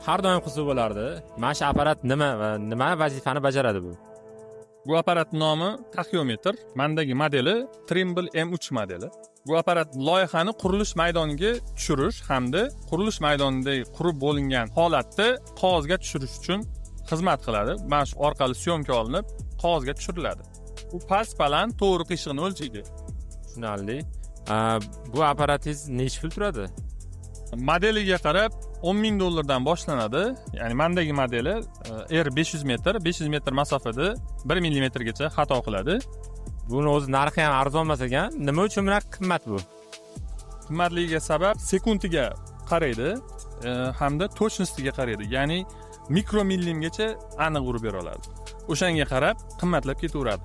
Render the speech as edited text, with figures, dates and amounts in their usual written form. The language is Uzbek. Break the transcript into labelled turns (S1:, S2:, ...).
S1: Har doim qiziq bo'lardi. Mana shu apparat nima va nima vazifani bajaradi bu?
S2: Bu apparatning nomi taxiometr. Mandagi modeli Trimble M3 modeli. Bu apparat loyihani qurilish maydoniga tushirish hamda qurilish maydonida qurib bo'lingan holatda qog'ozga tushirish uchun xizmat qiladi. Mana shu orqali съёмка olinib, qog'ozga tushiriladi. Bu past, baland, to'g'ri, qiyshig'ini o'lchaydi.
S1: Tushunarli. Bu apparatingiz nechi pul turadi?
S2: Modeliga qarab 10 ming dollardan boshlanadi. Ya'ni mandagi modeli R 500 metr, 500 metr masofada 1 millimetrgacha xato qiladi.
S1: Buni o'zi narxi ham arzon emas ekan. Nima uchun bunaqa qimmat bu?
S2: Qimmatligiga sabab sekundiga qaraydi hamda точность iga qaraydi, ya'ni mikromillimgacha aniq urib bera oladi. O'shanga qarab qimmatlab ketaveradi.